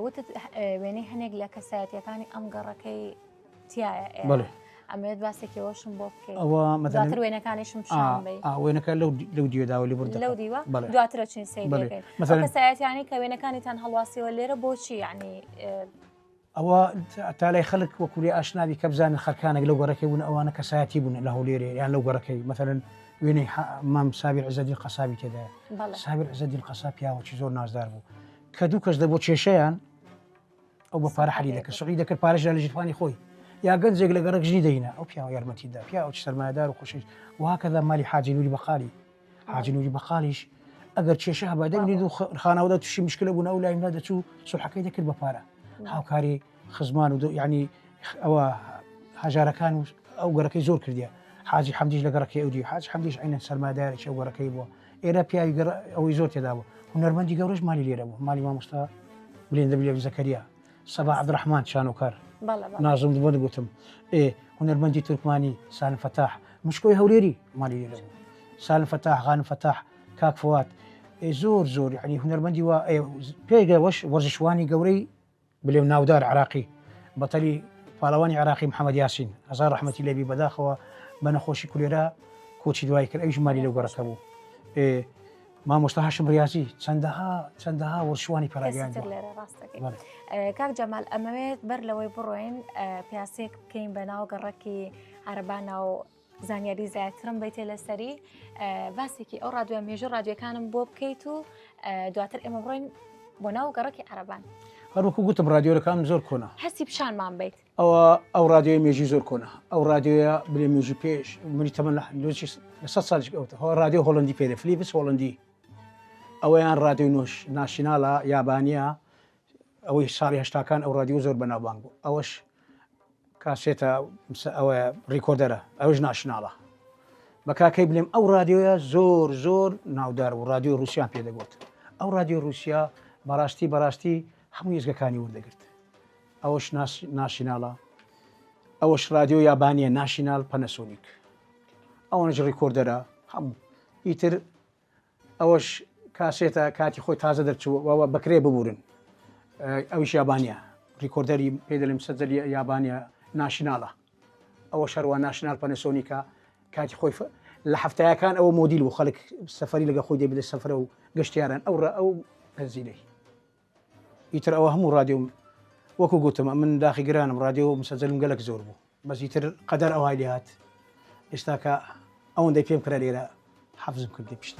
وتت وێنەی هەنێک لە کەسایەتیەکانی ئەم گەڕەکەی تایە بەڵێ ئەمەوێت باسێکی ئەوەشم بۆ بکەیت ئەوە مەدەن دواتر وێنەکانیشم پیشان بەی وێنەکە لەو لەو دیوەداوە لێ بردە لەو دیوە بەڵێ دواترە چین سەیر بەڵێ. دەکەین ئەو مەسەلەن کەسایەتیانەی کە وێنەکانیتان هەڵواسیوە لێرە بۆچی یعنی ئەوە تا لای خەڵک وەکو لێ ئاشنابی کە بزانن خەرکانێک لەو گەڕەکەی بوون ئەوانە کەسایەتی بوون لە هەولێرێ یان لەو گەڕەکەی مەسەلەن وێنەی مام سابیر عزەدین قەسابی تێدایە سابیر عزەدین قەساب پیاوەکی زۆر نازدار بوو کە دوو کەس دەبوو کێشەیان ئەو بە پارە حەلی دەکرد سوعی دەکرد پارەش لە ژیرفانی خۆی یا گەنجێک لە گەڕەک ژنی دەهینا ئەو پیاوە یارمەتی دا پیاوەکی سەرمایەدار و خۆشەویست وهکذا مالی حاجی نوری بەقالی حاجی نوری بەقالیش ئەگەر کێشە هەبا دەبینی دوو خانەوەدا تووشی مشکلە بوون ئەو لای منە دەچوو سوڵحەکەی دەکرد بە پارە هاوکاری خزمان و یعنی ئەوە هەژارەکان و ئەو گەڕەکەی زۆر کردیە حاجی حەمدیش لە گەڕەکەی ئەو دی حاج حەمدیش عینەن سەرمایەدارێکی ئەو گەڕەکەی بووە ئێرە پیاوی گەڕ ئەوەی زۆر تێدا بوو هونەرمەندی گەورەش مالی لێرە بوو مالی مامۆستا بلێن دەبلێ زەکەریا سەبا عەبدوڕەحمان شانۆکار نازم بۆ گوتم ئێ هونەرمەندی تورکمانی سالم فەتاح مشکۆی هەولێری مالی لێرە بوو سالم فەتاح غانم فەتاح کاک فواد زۆر زۆر یعنی هونەرمەندی وا پێگەوەش وەرزشوانی گەورەی بلێم ناودار عراقی بەتەلی پاڵەوانی عراقی محەممەد یاسین هەزار ڕەحمەتی لێبی بەداخەوە بە نەخۆشی کولێرا کۆچی دوای کرد ئەویش مالی لەو گەڕەکە بوو مامۆستا هاشم ڕاضی چەندەها چەندەها وەرشوانی پەراگەیان لێرە ڕاستەکەی کاک جەمال ئەمەوێت بەر لەوەی بڕۆین پیاسێک بکەین بە ناو گەڕەکی عربانە و زانیاری زیاترم بیتێ لەسەری باسێکی ئەو رادیۆ مێژوو رادیۆکانم بۆ بکەیت و دواتر ئێمە بڕۆین بۆ ناو گەڕەکی عربان هەروەکو گوتم رادیۆەکان زۆر کۆنە هەستی پیشانمان بیت ئەوە ئەو رادیۆی مێژی زۆر کۆنە ئەو رادیۆیە بلێ مێژی پێش منی تەمەن لە لۆچی لە سە ساڵیش ئەوتە هەوە رادیۆ هۆڵندی پێدە فلیپس هۆڵندی ئەوەیان رادیۆی نۆش ناشیناڵە یابانیە ئەوەی ساڵی هەشتاکان ئەو رادیۆ زۆر بەناوبانگ بوو ئەوەش کاسێتە ئەوەیە recorder ە ئەوش ناشناڵە بە کاکەی بلێم ئەو رادیۆیە زۆر زۆر ناودار و رادیۆ رووسیان پێدەگوت ئەو رادیۆ رووسیا بەڕاستی بەڕاستی هەموو ئێزگەکانی وردەگرت ئەوەش ناشیناڵە ئەوەش رادیۆ یابانیە ناشینال پەنەسۆنیک ئەوەنش recorder ە هەموو ئیتر ئەوەش کاسێتە کاتی خۆی تازە دەرچوو وەوە بەکرێ ببورن ئەویش یابانیە recorder ی پێ دەلێم سەجەلی یابانیە ناشیناڵە ئەوە شەروە ناشنال پەنەسۆنیکە کاتی خۆی لە هەفتایەکان ئەوە مۆدیل بوو خەڵک سەفەری لەگە خۆی دەبێت سەفرە و گەشتیاران ئەو ڕە ئەو پەنزیلەی ئیتر ئەوە هەموو ڕادیۆم وەکو گوتم من داخی گرانم ڕادیۆ مسەجەلم گەلک زۆر بوو بەس ئیتر قەدەر ئەوهای لێهات ئێستاکە ئەوەندەی پێم کرا لێرە حەفزم کردی پشت.